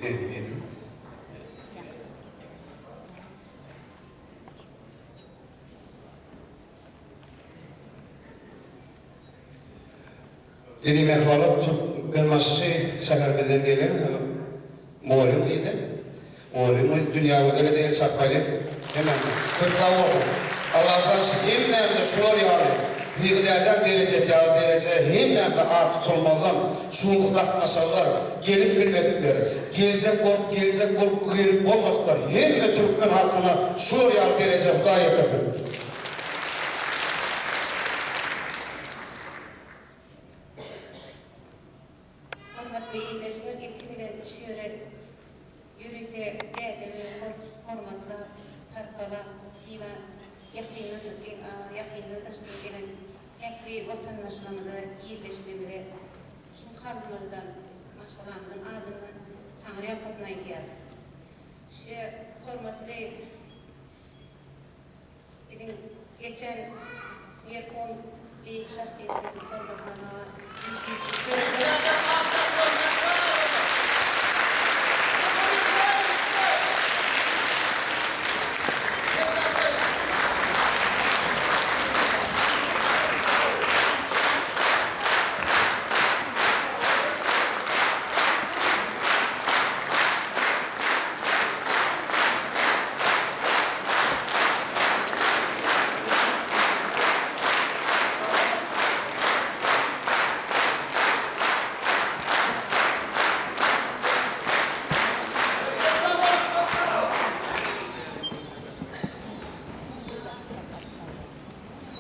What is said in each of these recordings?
Diýdim. Dedi Mähribanlyk Türkmenbaşy şäherimizden gelen mugallym gyzy. Mugallym gyz dünýägözel el çarpaýlyň. Hemmämize köp sag bolsun. Allajan şu hemmämize şular ýaly Pygy dädäň derejesi ýaly dereje hemmämize at tutulmazdan şu günki gatnaşanlar, gelip bilmedikler, geljek bolup geljek bolup gelip bolmadyklar hemme türkmen halkyna şular ýaly dereje Hudaý ýetirsin. Hormatly ildeşler ilki bilen şu ýere ýörite dädemi hormatlap, sarpalap, sylap, ýakyndan ýakyndan daşdan gelen ähli watandaşlarymyza, ildeşlerimize çuň kalbymyzdan, maşgalamyzyň adyndan Taňryýalkasyn aýdýarys. Şu hormatly Biziň geçen merhum beýik şahsyýetlerimizi hormatlamaga mümkinçilik döreden.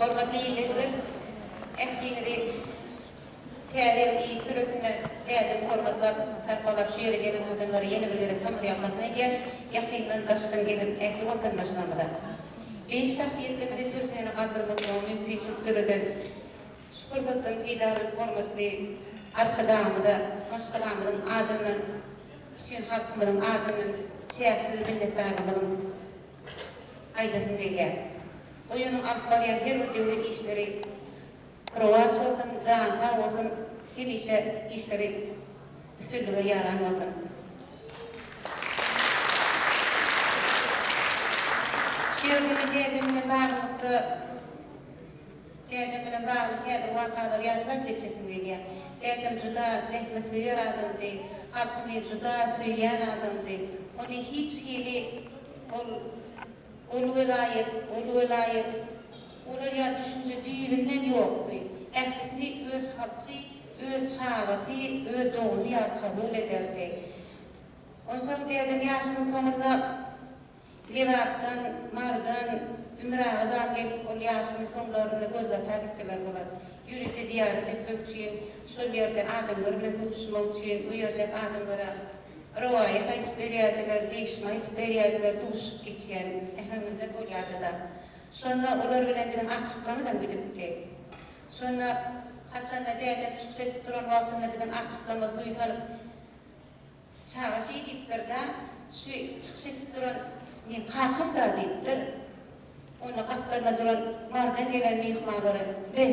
Hormatly ildeşler, ähliňizi Täze ýyl il süresinde dädemi hormatlap, sarpalap şu ýere gelen adamlara ýene bir gezek taňryýalkasyn aýdýan, ýakyndan, daşdan gelen ähli watandaşlarymyza. Beýik şahsyýetlerimizi tirsegine galdyrmaklyga mümkinçilik döreden şu pursatdan peýdalanyp hormatly Arkadagymyza maşgalamyzyň adyndan, bütin halkymyzyň adyndan çäksiz minnetdarlygymyzyň aýdasym gelýär. Oýanyň alyp barýan her bir döwlet işleri Rowaç bolsun, jany sag bolsun, hemişe işleri üstünlige ýaran bolsun. Şu ýerde men dädem bilen baglylykda dädem bilen bagly käbir wakalary ýatlap geçesim gelýär. Dädem juda zähmetsöýer adamdy, halkyny juda söýýän adamdy. Ony hiç hili ol Ol welaýat, ol welaýat, olar ýaly düşünje düýbünden ýokdy. Ählisini öz halky, öz çagasy, öz dogany ýaly kabul ederdi. Onsoň dädem ýaşynyň soňunda Lebapdan, Marydan, Ümüragadan gelip, ol ýaşynyň soňlarynda Gözlata gitdiler bular. Ýörite zyýarat etmek üçin, şol ýerde adamlar bilen duşuşmak üçin, bu ýerdäki adamlara Rowaýat aýdyp berýärdiler, degişme aýdyp berýärdiler, duşup geçýän äheňinde bolýardy-da. Şonda olar bilen biziň agtyklarymyzam gidipdi. Şonda, haçanda dädem çykyş edip duran wagtynda biziň agtyklarymyz buýsanyp, Çaga şeý diýipdir-de, Şu çykyş edip duran meň kakam-da diýipdir. Onda gapdalynda duran Marydan gelen myhmanlara, Be,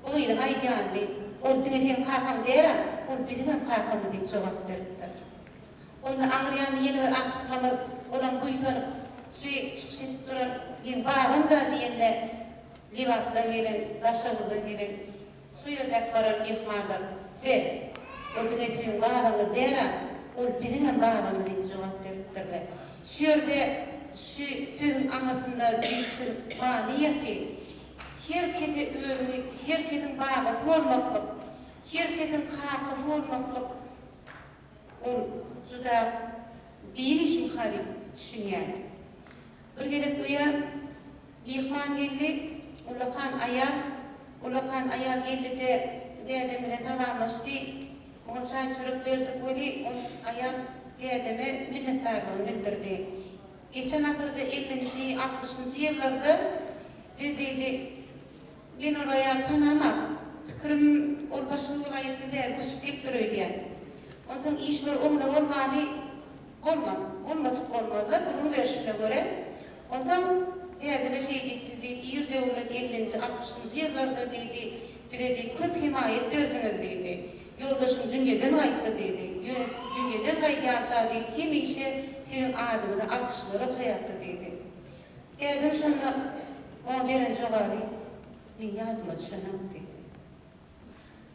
bu gyzyň aýdýanyny, ol diňe seň kakaň däl-ä, ol biziňem kakamyz diýip jogap beripdir. Onda aňyrýanly ýene bir agtyklamyz, olam buýsanyp, Şu çykyş edip duran meň babam-da diýende, Lebapdan gelen, Daşoguzdan gelen Şu ýerdäki baran myhmanlar, Be, o diňe siziň babaňyz däl-ä, ol biziňem babamyz diýip jogap beripdirler. Şu ýerde şu sözüň aňyrsynda düýpsüz many ýatyr. Her kese özüňi her kesiň babasy bolmaklyk, her kesiň kakasy bolmaklyk ol juda beýik işmika diýip düşünýän. Bir gezek öýe myhman geldi, ullakan aýal. Ullakan aýal geldi-de, dädem bilen salamlaşdy. Oňa çaý-çörek berdik weli, ol aýal dädeme minnetdarlygyny bildirdi. Geçen asyrda ellinji, altmyşynjy ýyllarda biz diýdi, men ol aýaly tanamak, pikirim ol başga welaýatdan bäri göçüp gelipdir öýdýän. Onsoň işler oňuna bolmany Bolmaz. Bolmadyk bolmaz-da, gürrüň berşine görä. Onsoň dädeme şeý diýdi, siz diýdi, ir döwürler, ellinji, altmyşynjy ýyllarda diýdi, bize diýdi, köp hemaýat berdiňiz diýdi. Ýoldaşym dünýeden gaýtdy diýdi. Ýöne. dünýeden gaýdýança diýdi, hemişe siziň adyňyza alkyşlar okaýardy diýdi. Dädem şonda oňa beren jogaby, Meň ýadyma düşenok diýdi.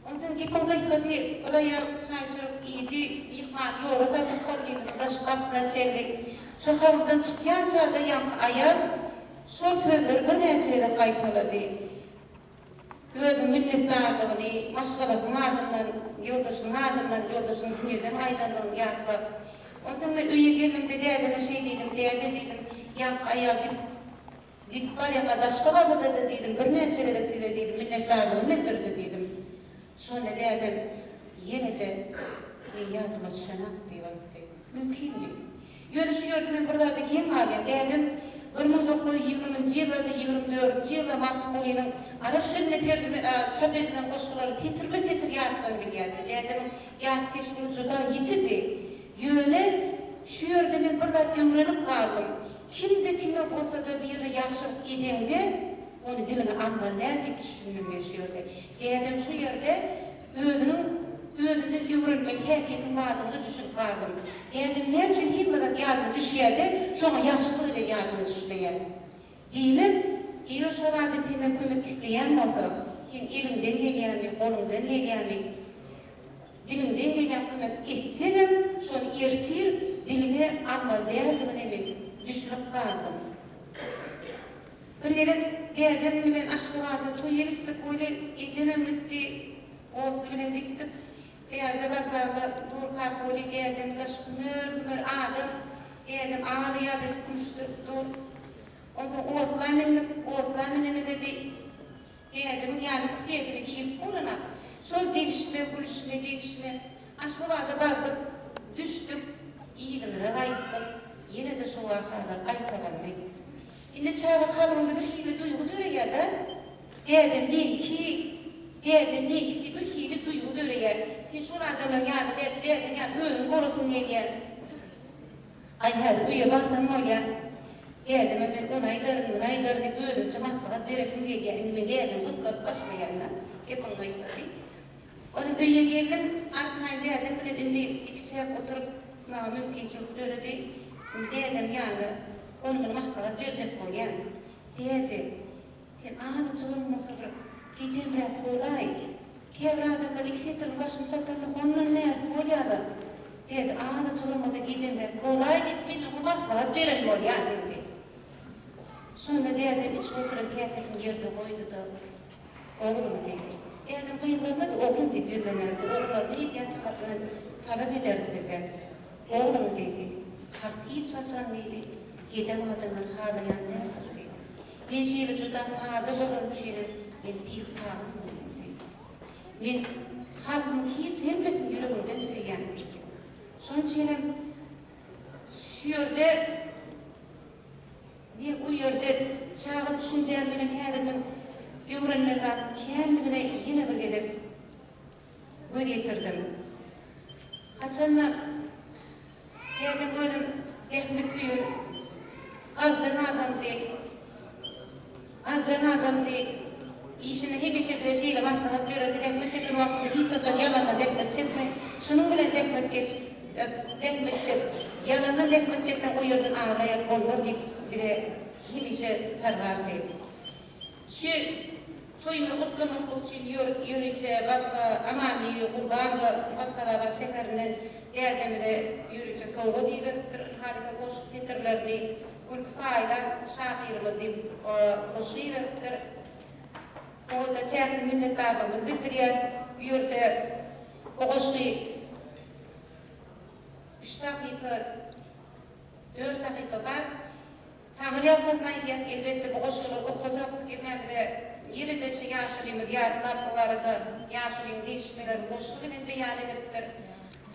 Onsoň gepiň gysgasy, bir aýal çaý-çörek iýdi, myhmany ýola saldy, howlymyzyň daşky gapysyna çenli. Şo howludan çykýança-da ýaňky aýal şol sözleri birnäçe gezek gaýtalady. Özüniň minnetdarlygyny maşgalasynyň adyndan, ýoldaşynyň adyndan, ýoldaşynyň dünýeden gaýdanlygyny ýatlap. Onsoň men öýe gelimde dädeme şeý diýdim, Däde diýdim, ýaňky aýal gidip, gidip barýarka daşky gapyda-da diýdim, birnäçe gezek size diýdim, minnetdarlygyny bildirdi diýdim. Şonda dädem ýene-de Meň ýadyma düşenok diýip aýtdy. Mümkin diýdi. Ýöne şu ýerde men bir zada geň galýan. Dädem 1920-nji ýyllarda, 24-nji ýylda Magtymgulynyň arap dilinde terjime, çap edilen goşgularyny setirme-setir ýatdan bilýärdi. Dädemiň ýatkeşligi juda ýitidi. Ýöne şu ýerde men bir zat öwrenip galdym. Kimde-kime bolsa-da biri ýagşylyk edeňde, ony diliňe almaly däl diýip düşündim men şu ýerde. Dädem şu ýerde özüniň özünden öwrenmeli häsiýetiň bardygyna düşünip galdym. Dädem näme üçin hemme zat ýadyna düşýär-de, şoňa ýagşylyk eden ýadyna düşmeýär? Diýmek, eger şol adam senden kömek isleýän bolsa, seň eliňden gelýärmi, goluňdan gelýärmi, diliňden gelýän kömek etseňem, şony ertir diliňe almaly däldigine men düşünip galdym. Bir gezek dädem bilen Aşgabada toýa gitdik weli, ejemem gitdi, otly bilen gitdik. Bärde wokzalda durkak weli dädem daş hümer-hümer adam, dädem aglaýar edip gülüşdirip dur. Onsoň otla mündik, otla münemizde-de dädemiň ýany küpesine girip bolanok. Şol degişme, gülüşme, degişme. Aşgabada bardyk, düşdük, yzymyza gaýtdyk. Ýene-de şo wakalar gaýtalandy. Indi çaga kalbynda bir hili duýgy döreýär-dä. Dädem meňki, dädem meňki diýip bir hili duýgy döreýär. Sen şol adamlaryň ýanyna däl, dädeň ýanyna özüň bolasyň gelýär. Aý, häzir öýe barsam bolýar. Dädeme men ony aýdaryn, muny aýdaryn diýip özümçe maslahat beresim gelýär. Indi men dädemi gysgaryp başlaýan-da. Gepiň gysgasy. Onuň öýe geldim, arkaýyn dädem bilen indi ikiçäk oturyp maňa mümkinçilik döredi. Indi dädem ýaly ony-muny maslahat berjek bolýan. Däde, sen azajygam bolsa bir gedemräk bolaý. Käbir adamlar iki setiriň başyny çatanda hondan bärsi bolýarlar. Däde, azajygam bolsa gedemräk bolaý diýip men oňa maslahat beren bolýan indi. Şonda dädem içip oturan käsesini ýerde goýdy-da. Oglum diýdi. Dädem gyzlaryna-da oglum diýip ýüzlenerdi, ogullaryna edýän talabyny talap ederdi bizden. Oglum diýdi. Halk hiç haçan diýdi, gedem adamlary halaýan däldir diýdi. Men şeýle juda sada bolanym üçinem men pihtalyň boldum diýdi. Men halkyň hiç hemmesini ýüregimden söýýän diýdi. Şonuň üçinem şu ýerde Men o ýerde çaga düşünjäm bilen häzir men öwrenmeli zadyň kändigine ýene bir gezek göz ýetirdim. Haçanda dädem özem zähmetsöýer, galjaň adamdy. Galjaň adamdy. Işini hemişe bize şeýle maslahat bererdi, Zähmet çeken wagtyňda hiç haçan ýalandan zähmet çekme, çynyň bilen zähmet geç, zähmet çek. Ýalandan zähmet çekseň o ýerden abraý alyp bolmaz diýip bize hemişe sargardy. Şu toýumyzy gutlamaklyk üçin ýörite Balka Amanlyýew Gurbanowa Balkanabat şäherinden dädemize ýörite sowgat iberipdir. Ynha goşgy setirlerini Gülki paýlan şahyrymyz diýip goşgy iberipdir. Oňa-da çäksiz minnetdarlygymyzy bildirýäs. Bu ýerde bu goşgy üç sahypa, dört sahypa bar. Taňryýalkasyn aýdýan, elbetde bu goşgulary okasak hemmämize ýene-de şu ýaşulymyz ýatlap bu barada ýaşulyň degişmelerini goşgy bilen beýan edipdir.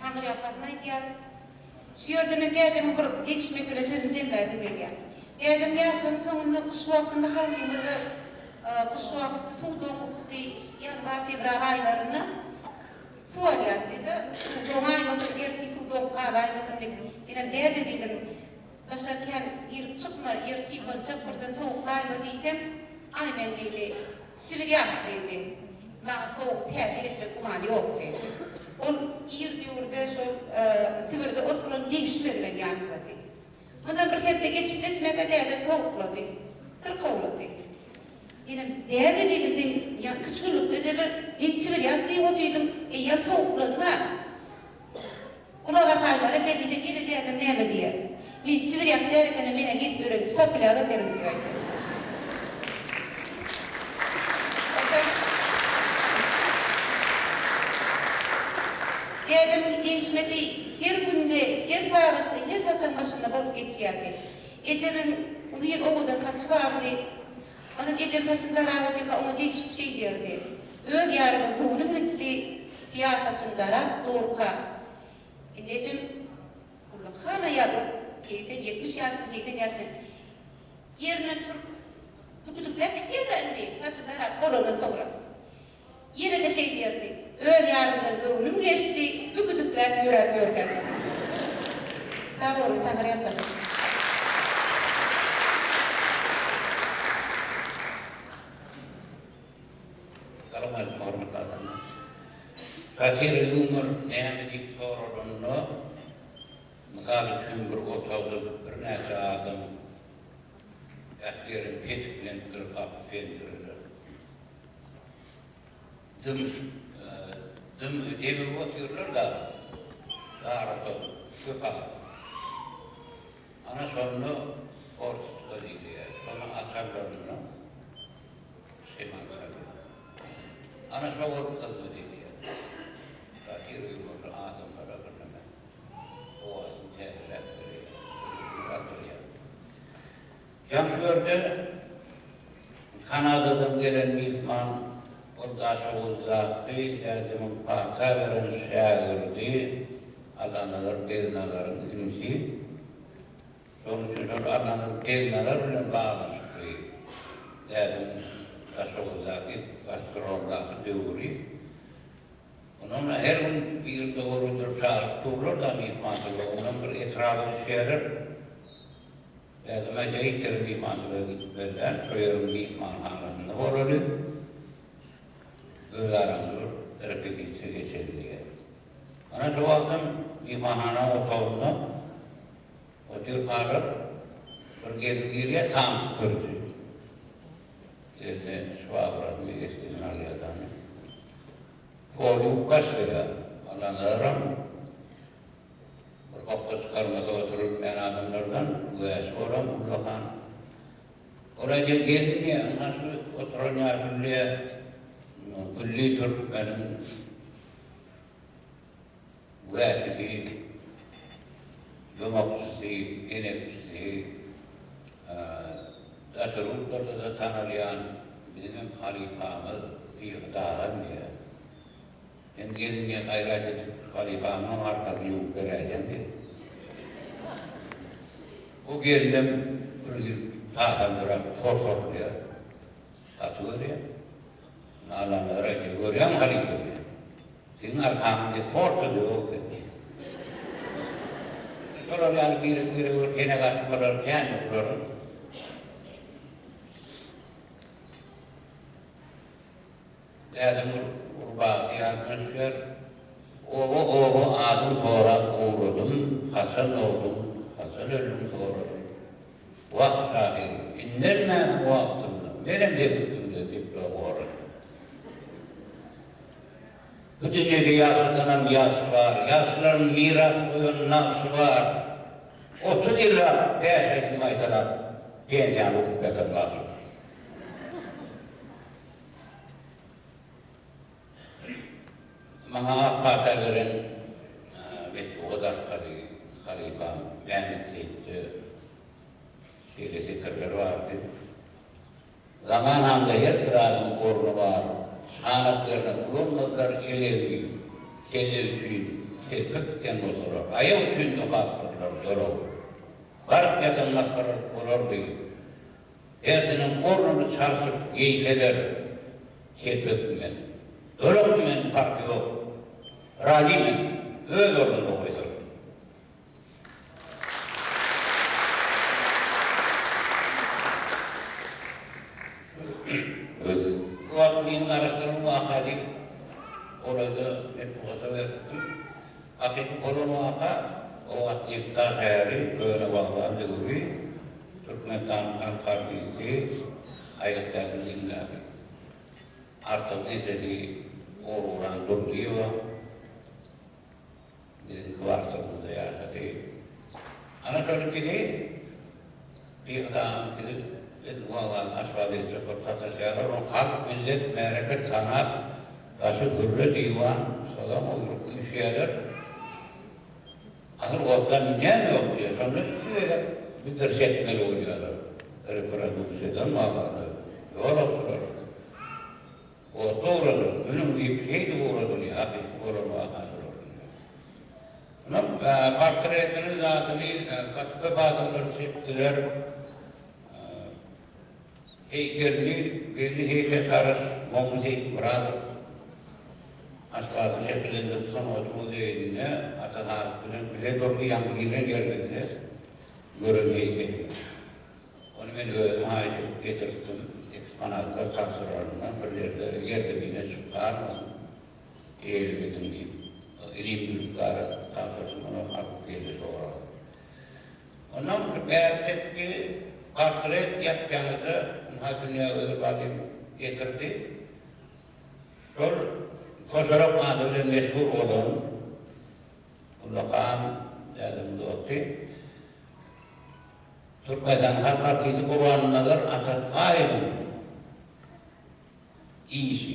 Taňryýalkasyn aýdýas. Şu ýerde men dädemiň bir degişmesine sözümi jemläsim gelýär. Dädem ýaşlygyň soňunda gyş wagtynda howlymyzda gyş wagty suw doňupdy, ýanwar-fewral aýlarynda suw alýardy-da, suw doňaýmasyn, ertir suw doňup galaýmasyn diýip. Menem däde diýdim, daşary kän girip çykma, ýer typançak birden sowuklaýma diýsem, Aý men diýdi, sibirýak diýdi, maňa sowuk täsir etjek gümany ýok diýdi. Ol ir döwürde şol Sibirde oturan degişme bilen ýatlady. Mundan bir hepde geçip-geçmänkä dädem sowuklady. Syrkawlady. Menem, Däde diýdim, sen ýaňky üç günlükde-de bir men Sibirýat diýip otyrdyň, eýýäm sowukladyň-a. Gulaga salmaly eken diýsem, ýene dädem näme diýer. Men Sibirýat däl ekenim, men-ä gezip ýören soplýak ekenim diýip aýdar. Onsoň dädemiň degişmesi her günde, her sagatda, her saçagyň başynda bolup geçýärdi. Ejemiň uzyn owadan saçy bardy. Onuň ejem saçyny darap otyrka oňa degişip şeý diýerdi, Öz ýaryma göwnüm gitdi, syýa saçyny darap durka. Indi ejem ullakan aýal, ol 80, 70 ýaşynda, 80 ýaşynda ýerinden turup, hüpüdikläp gitýär-dä indi, saçyny darap bolandan soňra. Ýene-de şeý diýerdi, Öz ýarymdan göwnüm geçdi, hüpüdikläp ýöräp ýörkäm. Sag boluň, Taňryýalkasyn. Salam aleýkum hormatly adamlar. Satir ýumor näme diýip soralanda, mysal üçin bir otagda birnäçe adam ähli ýerem petiklenipdir, gapy penjireler. Dym, dym, demigip otyrlar da, dar otag, köp adam. Ana şonda fortoçka diýilýär. Şony açanlarynda şemal çalýar. Ana şo bolup hyzmat edýär. Gaty ýumurly adamlara birneme howasyny täzeläp berýär, ruhuny galdyrýar. Ýa şu ýerde Kanadadan gelen myhman, ol Daşoguzdaky ädimiň pata beren şägirdi Allanazar Begnazaryň inisi. Şonuň üçin şol Allanazar Begnazar bilen baglanyşykly dädiň Daşoguzdaky gastroldaky döwri. Onam her gün bir dowar öldürip çagyryp durlar-da myhmançylyga. Onam bir etraba düşýärler. Dädem aýdýar, hiç ýere myhmançylyga gitmeli däl, şo ýeriň myhmanhanasynda bolaly, öz aramyzda bir repetisiýa geçeli diýýär. Ana şo wagtam myhmanhanaň otagynda otyrkalar bir gelin girýär, tam süpüriji. Eline şwabrasyny, esgisini alýar dany. Pol ýuwup başlaýar. Allannazaram Bir hokga çykarmasa oturybilmeýän adamlardan wäşi bolan ullakan. Ol aýdýar, Gelin diýýär, ynha şu oturan ýaşuly diýýär, külli türkmeniň wäşisi, ýomakçysy, enekçisi, daşary ýurtlarda-da tanalýan biziňem halypamyz Pyhy Tagan diýýär. Sen gelin diýen gaýrat edip şu halypamyňam arkasyny ýuwup beräýseň diýip. Bu gelinem bir hili tasanjyrap torsarylýar. Gaty görýär. Allanazar aýdýar, Görýäňmi halypa diýýär. Siziň arkaňyz diýip forsa döwek eken diýýär. Şolar ýaly birek-birege bir henek atmalary kändi bularyň. Dädem Urbasy ýadyna düşýär. Oba-oba adyň sorap ugradym, Haçan dogduň, haçan öldüň soradym. Wah, şahyrym, indelmänsiň wagtynda, Menem seň üstüňde diplom goradym. Bu dünýede ýagşydanam ýagşy bar, Ýagşylaryň miras goýan nagşy bar. 30 ýyllap bäş aýdym gaýtalap, Pensiýany ukup ýatan bagşy bar. Maňa ak pata beren metbugat arkaly halypam Mämmet Seýitde şeýle setirler bardy, Zamanamda her bir zadyň orny bar, Çanak ýerine ulanmazlar elegi, Kelle üçin telpek tiken bolsalar, Aýak üçin dokapdyrlar dolagy. Baryp ýatan masgaralyk bolardy. Hersiniň ornuny çalşyp geýseler, telpekmi men, dolakmy men parhy ýok. Razy men, öz ornunda goýsalar. Rys. Bu wagt meni garaşdyran waka diýip, golaýda metbugata beripdim. Aşgabat nebitgaz şäheri, köne wokzal döwri, Türkmenistanyň halk artisti Aýatbäbi Diňläbi. Artygyň ejesi Ogulguran Durdyýewa biziň kwartalymyzda ýaşady. Ana şol ikisi Pyhy dagyň ikisi edil wokzaldan Aşgabada eltjek bolup sataşýarlar. Ony halk, millet, märeke tanap, daşy zürle diwan, sozan guýruk üýşýärler. Asyl otla münýän ýok diýýär. Şonda iki gezek bildiriş etmeli bolýarlar. Reproduksiýadan mahaly ýolagçylar otla ugradyl, münüň diýip şeýdip ugradylýar. Hakyky bolan waka şolar diýýär. Munuň portretini zadyny gaty köp adamlar çekdiler. Heýkelini belli heýkeltaraş Mommy Seýitmyradow Aşgabadyň şekillendiriş sungaty muzeýinde Ata Sadyk bilen bile durdy, ýaňy giren ýerimizde gören heýkelimiz. Ony men özüm haýyş edip getirtdim, eksponatlar tabşyranynda bir ýerde ýerzemine çykyp galmasyn, eýelik ediň diýip, Ilim Zülpükara tabşyrdym, onam alyp geldi şo wagt. Ondan şu bärtekgi portret ýap-ýaňyja ynha Dünýägözel ballym getirdi. Şol Koşarak ady bilen meşhur bolan ullakan dädemiň dosty, Türkmenistanyň halk artisti Gurbannazar Atakaýewiň işi.